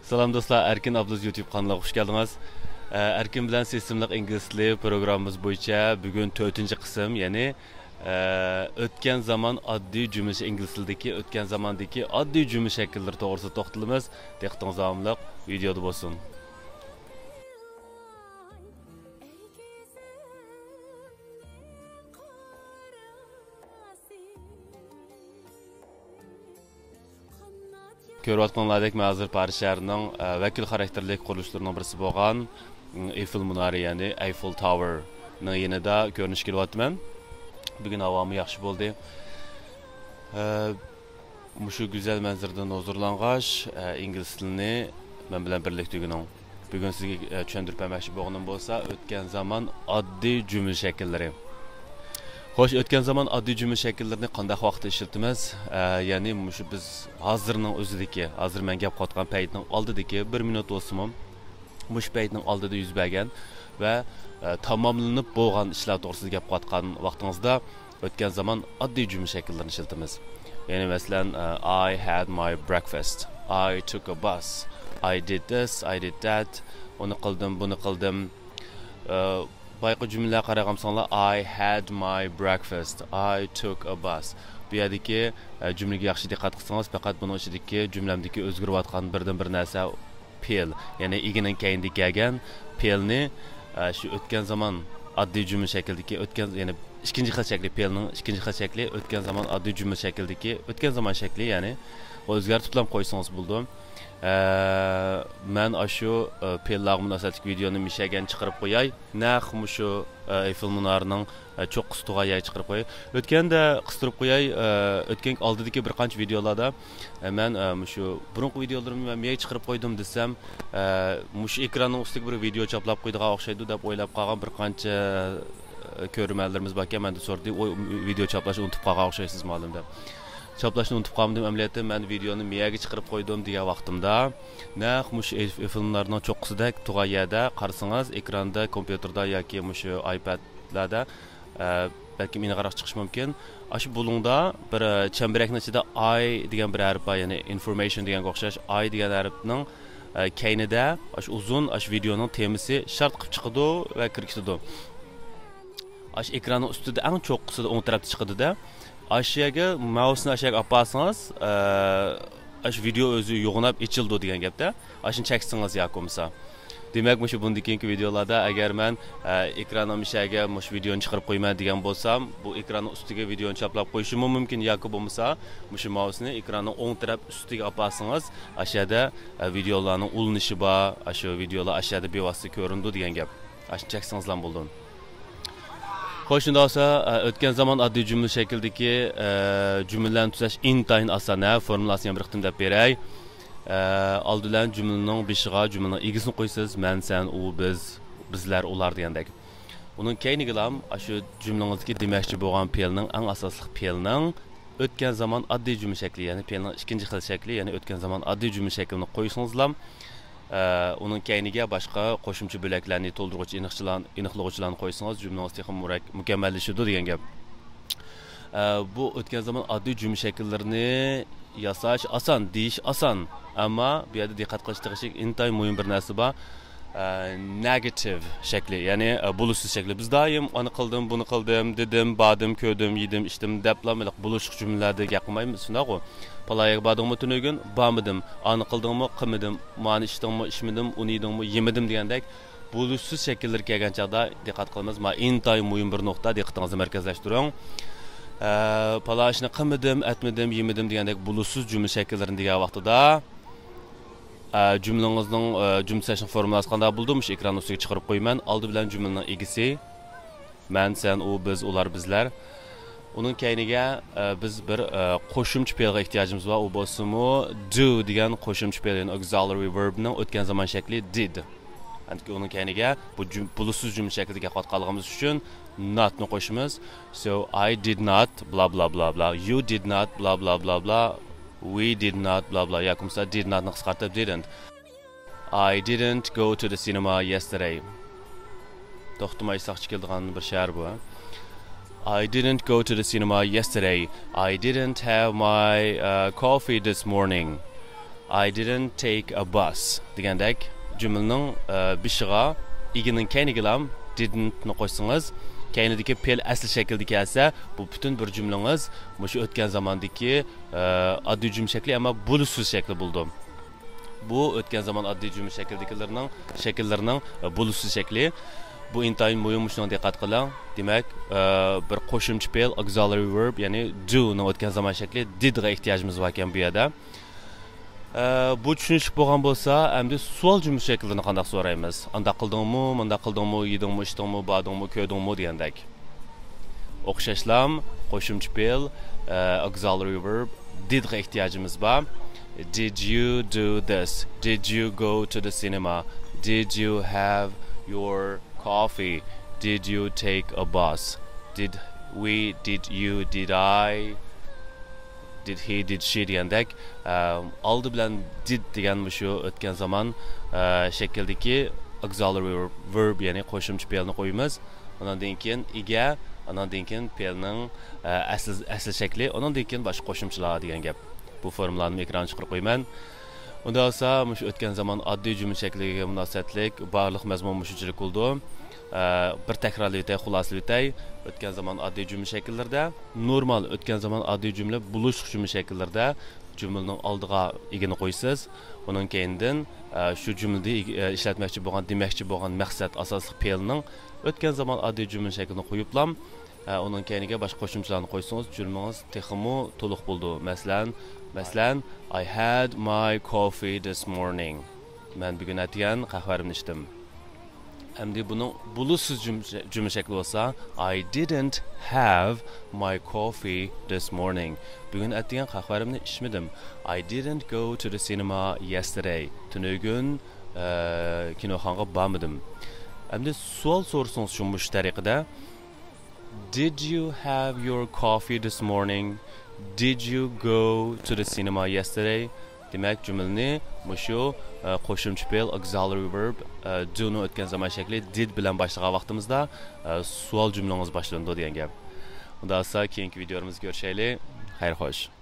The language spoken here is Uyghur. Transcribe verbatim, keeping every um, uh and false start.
سالام دوستلار، ئەركىن ئابلىز يۇتۇب قانىلىغا خۇش كەلدىڭىز. ئە، ئەركىن بىلەن سېسىملىق ئىنگلىز تىلى پروگراممىمىز بويىچە بۈگۈن تۆتىنچى قىسىم، يەنى، ئە، ئۆتكەن زامان ئاددىي جۈملە، ئىنگلىز تىلىدىكى ئۆتكەن زاماندىكى ئاددىي جۈملە شەكىللىرى توغرىسىدا توختىلىمىز. دىققىتىڭىز داۋاملىق ۋىدېيودا بولسۇن. كۆرۈۋاتقىنىڭلاردەك، مەن ھازىر پارىژ شەھىرىنىڭ، ئە، ۋەكىل خاراكتېرلىك قۇرۇلۇشلىرىنىڭ بىرسى بولغان، ئېفېل مۇنارى، يەنى ئەيفېل تاۋېرنىڭ يېنىدا كۆرۈنۈشكە كېلىۋاتىمەن. بۈگۈن ھاۋامۇ ياخشى بولدى. ئە، مۇشۇ گۈزەل مەنزىرىدىن ھۇزۇرلانغاچ، ئە، ئىنگلىز تىلىنى مەن بىلەن بىرلىكتە ئۆگىنىڭ. بۈگۈن سىزگە، ئە، چۈشەندۈرۈپ بەرمەكچى بولغىنىم بولسا، ئۆتكەن زامان ئاددىي جۈملە شەكىللىرى. خوش، ئۆتكەن زامان ئاددىي جۈملە شەكىللىرىنى قانداق ۋاقىتتا ئىشلىتىمىز؟ ئە، يەنى مۇشۇ بىز ھازىرنىڭ ئۆزىدىكى، ھازىر مەن گەپ قىلىۋاتقان پەيتنىڭ ئالدىدىكى بىر مىنۇت بولسىمۇ، مۇشۇ پەيتنىڭ ئالدىدا يۈز بەرگەن ۋە، ئە، تاماملىنىپ بولغان ئىشلار توغرىسىدا گەپ قىلىۋاتقان ۋاقتىڭىزدا ئۆتكەن زامان ئاددىي جۈملە شەكىللىرىنى ئىشلىتىمىز. يەنى مەسىلەن، ئە، I had my breakfast. I took a bus. I did this, I did that. ئۇنى قىلدىم، بۇنى قىلدىم. ئە، بايىقى جۈملىلەرگە قاراپ قالساڭلار، I had my breakfast. I took a bus. بۇ يەردىكى، ئە، جۈملىگە ياخشى دىققەت قىلسىڭىز، پەقەت بۇنىڭ ئىچىدىكى جۈملەمدىكى ئۆزگىرىۋاتقان بىردىنبىر نەرسە پېئىل، يەنى ئىگىنىڭ كەينىدىن كەلگەن پېئىلنى، ئە، شۇ ئۆتكەن زامان ئاددىي جۈملە شەكلىدىكى ئۆتكەن، يەنى ئىككىنچى خىل شەكلى، پېئىلنىڭ ئىككىنچى خىل شەكلى ئۆتكەن زامان ئاددىي جۈملە شەكلىدىكى ئۆتكەن زامان شەكلى، يەنى ئۆزگەرتىپلا قويسىڭىز بولىدۇ. ئە، مەن ئاشۇ، ئە، پېئىللارغا مۇناسىۋەتلىك ۋىدېئونى مىشەگەن چىقىرىپ قوياي. نەق مۇشۇ، ئە، ئېفېل مۇنارىنىڭ، ئە، چوققىسى تۇغان يەرگە چىقىرىپ قوياي. ئۆتكەندە قىستۇرۇپ قوياي، ئە، ئۆتكەن ئالدىدىكى بىر قانچە ۋىدېئولاردا، ئە، مەن، ئە، مۇشۇ بۇرۇنقى ۋىدېئولىرىمنى مەن مىيەگە چىقىرىپ قويدۇم دېسەم، ئە، مۇشۇ ئېكراننىڭ ئۈستىگە بىر ۋىدېئو چاپلاپ قويىدىغان ئوخشايدۇ دەپ ئويلاپ قالغان بىر قانچە، ئە، كۆرۈرمەنلىرىمىز باركەن، مەندىن سورىدى، ئۇ ۋىدېئو چاپلاشنى ئۇنتۇپ قالغان ئوخشايسىز مۇئەللىم دەپ. چاپلاشنى ئۇنتۇپ قالمىدىم، ئەمەلىيەتتە مەن ۋىدېئونى مىيەگە چىقىرىپ قويدۇم دېگەن ۋاقتىمدا، نەق مۇشۇ ئېف-، ئېفېلنارنىڭ چوققىسىدەك تۇغان يەردە قارىسىڭىز، ئېكراندا، كومپيۇتېردا ياكى مۇشۇ ئايپەدلەردە، ئە، بەلكىم ئېنىقراق چىقىشى مۇمكىن. ئاشۇ بۇلۇڭدا بىر، ئە، چەمبىرەكنىڭ ئىچىدە ئاي دېگەن بىر ھەرپ بار، يەنى ئىنفورمېيشن دېگەنگە ئوخشاش. ئاي دېگەن ھەرپنىڭ، ئە، كەينىدە ئاشۇ ئۇزۇن، ئاشۇ ۋىدېئونىڭ تېمىسى شارت قىلىپ چىقىدۇ ۋە كىرىپ كېتىدۇ. ئاشۇ ئېكراننىڭ ئۈستىدە ئەڭ چوققىسىدا ئوڭ تەرەپتە چىقىدۇ-دە. ئاشۇ يەرگە ماۋسنى ئاشۇ يەرگە ئاپارسىڭىز، ئە، ئاشۇ ۋىدېئو ئۆزى يوغىناپ ئېچىلىدۇ دېگەن گەپتە. ئاشۇنى چەكسىڭىز ياكى بولمىسا. دېمەك، مۇشۇ بۇندىن كېيىنكى ۋىدېئولاردا ئەگەر مەن، ئە، ئېكراننىڭ مۇشۇ يەرگە مۇشۇ ۋىدېئونى چىقىرىپ قويىمەن دېگەن بولسام، بۇ ئېكراننىڭ ئۈستىگە ۋىدېئونى چاپلاپ قويۇشىمۇ مۇمكىن، ياكى بولمىسا مۇشۇ ماۋسنى ئېكراننىڭ ئوڭ تەرەپ ئۈستىگە ئاپارسىڭىز، ئاشۇ يەردە، ئە، ۋىدېئولارنىڭ ئۇلىنىشى بار، ئاشۇ ۋىدېئولار ئاشۇ يەردە بىۋاسىتە كۆرۈنىدۇ دېگەن گەپ. ئاشۇنى چەكسىڭىزلا بولىدۇ. خوش، شۇنداق بولسا، ئە، ئۆتكەن زامان ئاددىي جۈملە شەكلىدىكى، ئە، جۈملىلەرنى تۈزەش ئىنتايىن ئاسان، ھە، فورمۇلاسىنى يەنە بىر قېتىم دەپ بېرەي. ئە، ئالدى بىلەن جۈملىنىڭ بېشىغا جۈملىنىڭ ئىگىسىنى قويىسىز، مەن، سەن، ئۇ، بىز، بىزلەر، ئۇلار دېگەندەك. ئۇنىڭ كەينىگىلام ئاشۇ جۈملىڭىزدىكى دېمەكچى بولغان پېئىلنىڭ، ئەڭ ئاساسلىق پېئىلنىڭ ئۆتكەن زامان ئاددىي جۈملە شەكلى، يەنى پېئىلنىڭ ئىككىنچى خىل شەكلى، يەنى ئۆتكەن زامان ئاددىي جۈملە شەكلىنى قويسىڭىزلا، ئە، ئۇنىڭ كەينىگە باشقا قوشۇمچە بۆلەكلەرنى، تولدۇرغۇچ ئېنىقچىلار-، ئېنىقلىغۇچىلارنى قويسىڭىز، جۈملىڭىز تېخىمۇ مۇرەك-، مۇكەممەللىشىدۇ دېگەن گەپ. ئە، بۇ ئۆتكەن زامان ئاددىي جۈملە شەكىللىرىنى ياساش ئاسان، دېيىش ئاسان. ئەمما بۇ يەردە دىققەت قىلىش تېگىشلىك ئىنتايىن مۇھىم بىر نەرسە بار. ئە، نېگاتىپ شەكلى، يەنى، ئە، بولۇشسىز شەكلى. بىز دائىم ئانى قىلدىم، بۇنى قىلدىم، دېدىم، باردىم، كۆردۈم، يېدىم، ئىچتىم دەپلا مۇنداق بولۇشلۇق جۈملىلەردە گەپ قىلمايمىز، شۇنداققۇ؟ پالاياغا باردىڭمۇ تۈنۈگۈن؟ بارمىدىم. ئانى قىلدىڭمۇ؟ قىلمىدىم. مانى ئىچتىڭمۇ؟ ئىچمىدىم. ئۇنى يېدىڭمۇ؟ يېمىدىم دېگەندەك بولۇشسىز شەكىللىرى كەلگەن چاغدا دىققەت قىلىمىز. مانا ئىنتايىن مۇھىم بىر نۇقتا، دىققىتىڭىزنى مەركەزلەشتۈرۈڭ. ئە، پالا ئىشنى قىلمىدىم، ئەتمىدىم، يېمىدىم دېگەندەك بولۇشسىز جۈملە شەكىللىرىنى دېگەن ۋاقتىدا، ئە، جۈملىڭىزنىڭ، ئە، جۈملە تۈزەشنىڭ فورمۇلاسى قانداق بولىدۇ؟ مۇشۇ ئېكراننىڭ ئۈستىگە چىقىرىپ قويىمەن. ئالدى بىلەن جۈملىنىڭ ئىگىسى. مەن، سەن، ئۇ، بىز، ئۇلار، بىزلەر. ئۇنىڭ كەينىگە، ئە، بىز بىر، ئە، قوشۇمچە پېئىلغا ئېھتىياجىمىز بار. ئۇ بولسىمۇ do دېگەن قوشۇمچە پېئىل، يەنى auxiliary verb نىڭ ئۆتكەن زامان شەكلى did. ئەمدىكى ئۇنىڭ كەينىگە بۇ جۈم-، بولۇشسىز جۈملە شەكلىدە گەپ قىلىۋاتقانلىقىمىز ئۈچۈن not نى قوشىمىز. So, I did not، بلا، بلا، بلا، بلا. You did not، بلا، بلا، بلا، بلا. We did not، بلا، بلا. ياكى بولمىسا did not نى قىسقارتىپ didn't. I didn't go to the cinema yesterday. توختىماي ساقچى كېلىدىغان بىر شەھەر بۇ، ھە؟ I didn't go to the cinema yesterday. I didn't have my, uh, coffee this morning. I didn't take a bus دېگەندەك جۈملىنىڭ، ئە، بېشىغا ئىگىنىڭ كەينىگىلا didn't نى قوشسىڭىز، كەينىدىكى پېئىل ئەسلى شەكىلدە كەلسە، بۇ پۈتۈن بىر جۈملىڭىز مۇشۇ ئۆتكەن زاماندىكى، ئە، ئاددىي جۈملە شەكلى، ئەمما بولۇشسىز شەكلى بولىدۇ. بۇ ئۆتكەن زامان ئاددىي جۈملە شەكلىدىكىلىرىنىڭ، شەكىللىرىنىڭ، ئە، بولۇشسىز شەكلى. بۇ ئىنتايىن مۇھىم، مۇشۇنىڭغا دىققەت قىلىڭ. دېمەك، ئە، بىر قوشۇمچە پېئىل، auxiliary verb، يەنى do نىڭ ئۆتكەن زامان شەكلى did غا ئېھتىياجىمىز باركەن بۇ يەردە. ئە، بۇ چۈشىنىشلىك بولغان بولسا، ئەمدى سوئال جۈملە شەكلىدىن قانداق سورايمىز؟ ئانداق قىلدىڭمۇ، مۇنداق قىلدىڭمۇ، يېدىڭمۇ، ئىچتىڭمۇ، باردىڭمۇ، كۆردۈڭمۇ دېگەندەك. ئوخشاشلام، قوشۇمچە پېئىل، ئە، auxiliary verb، did غا ئېھتىياجىمىز بار. Did you do this? Did you go to the cinema? Did you have your coffee? Did you take a bus? Did we, did you, did I, did he, did she دېگەندەك، ئە، ئالدى بىلەن did دېگەن مۇشۇ ئۆتكەن زامان، ئە، شەكىلدىكى auxiliary verb، يەنى قوشۇمچە پېئىلنى قويىمىز. ئاناندىن كېيىن ئىگە، ئاناندىن كېيىن پېئىلنىڭ، ئە، ئەسلى، ئەسلى شەكلى، ئاناندىن كېيىن باشقا قوشۇمچىلار دېگەن گەپ. بۇ فورمۇلارنى ئېكرانغا چىقىرىپ قويىمەن. ئۇنداق بولسا، مۇشۇ ئۆتكەن زامان ئاددىي جۈملە شەكلىگە مۇناسىۋەتلىك بارلىق مەزمۇن مۇشۇنچىلىك بولىدۇ. ئە، بىر تەكرارلىۋېتەي، خۇلاسىلىۋېتەي. ئۆتكەن زامان ئاددىي جۈملە شەكىللىرىدە، نورمال ئۆتكەن زامان ئاددىي جۈملە، بولۇشلۇق جۈملە شەكىللىرىدە جۈملىنىڭ ئالدىغا ئىگىنى قويىسىز. ئۇنىڭ كەينىدىن، ئە، شۇ جۈملىدە ئىگ-، ئە، ئىشلەتمەكچى بولغان، دېمەكچى بولغان مەقسەت ئاساسلىق پېئىلنىڭ ئۆتكەن زامان ئاددىي جۈملە شەكلىنى قويۇپلا، ئە، ئۇنىڭ كەينىگە باشقا قوشۇمچىلارنى قويسىڭىز، جۈملىڭىز تېخىمۇ تولۇق بولىدۇ. مەسىلەن، مەسىلەن، I had my coffee this morning. مەن بۈگۈن ئەتىگەن قەھۋەمنى ئىچتىم. ئەمدى بۇنىڭ بولۇشسىز جۈم-، جۈملە شەكلى بولسا، I didn't have my coffee this morning. بۈگۈن ئەتىگەن قەھۋەمنى ئىچمىدىم. I didn't go to the cinema yesterday. تۈنۈگۈن، ئە، كىنوخانىغا بارمىدىم. ئەمدى سوئال سورىسىڭىز شۇ مۇشۇ تەرىقىدە، Did you have your coffee this morning? Did you go to the cinema yesterday? دېمەك، جۈملىنى مۇشۇ، ئە، قوشۇمچە پېئىل، auxiliary verb، ئە، do نىڭ ئۆتكەن زامان شەكلى did بىلەن باشلىغان ۋاقتىمىزدا، ئە، سوئال جۈملىڭىز باشلىنىدۇ دېگەن گەپ. ئۇنداق بولسا، كېيىنكى ۋىدىيولىرىمىزدا كۆرۈشەيلى. خەير خوش.